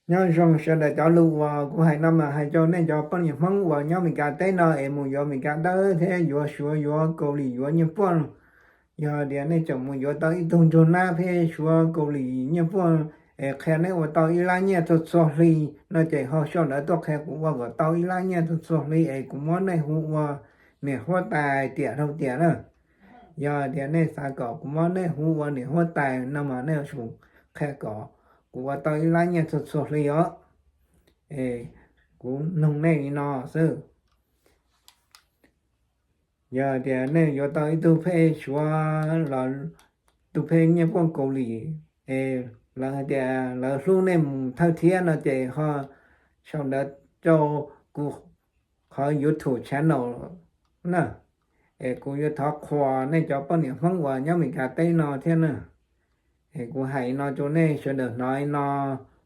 Nyob zoo sawv daws, cov lus uas kuv hais no mas hais rau nej cov poj niam Hmoob uas nyob Amelikas teb no es mus yuav Amelikas dawb thiab yuav Suav, yuav Kaus Lim, yuav Nyiaj Puaj. Yog tias nej tseem mus yuav tau ib tug ntsuag nab thiab Suav, Kaus Lim, Nyiaj Puaj es qhia nej ua tau ib lab nyiaj txhua txhua hli no ces ho sau ntawv tuaj qhia kuv ua kom tau ib lab nyiaj txhua txhua hli es kuv muab nej hu ua niam huab tais tiam dhau tiam na. Yog tias nej xav kom kuv muab nej hu ua niam huab tais no mas nej yuav tsum qhia kom kuv ua tau ib lab nyiaj txhua txhua hli os. Es kuv noog nej li no xwb. Yog tias nej yuav tau ib tug phej Suav los tus phej Nyiaj Puaj, Kaus Lim es lawv hais tias lawv hlub nej mus thawj thiab no ces ho sau ntawv rau kuv qhov YouTube channel na. Es kuv yuav thov qhuas nej cov poj niam Hmoob uas nyob Amelikas teb no thiab na. Es kuv hais no rau nej sawv daws hnov no.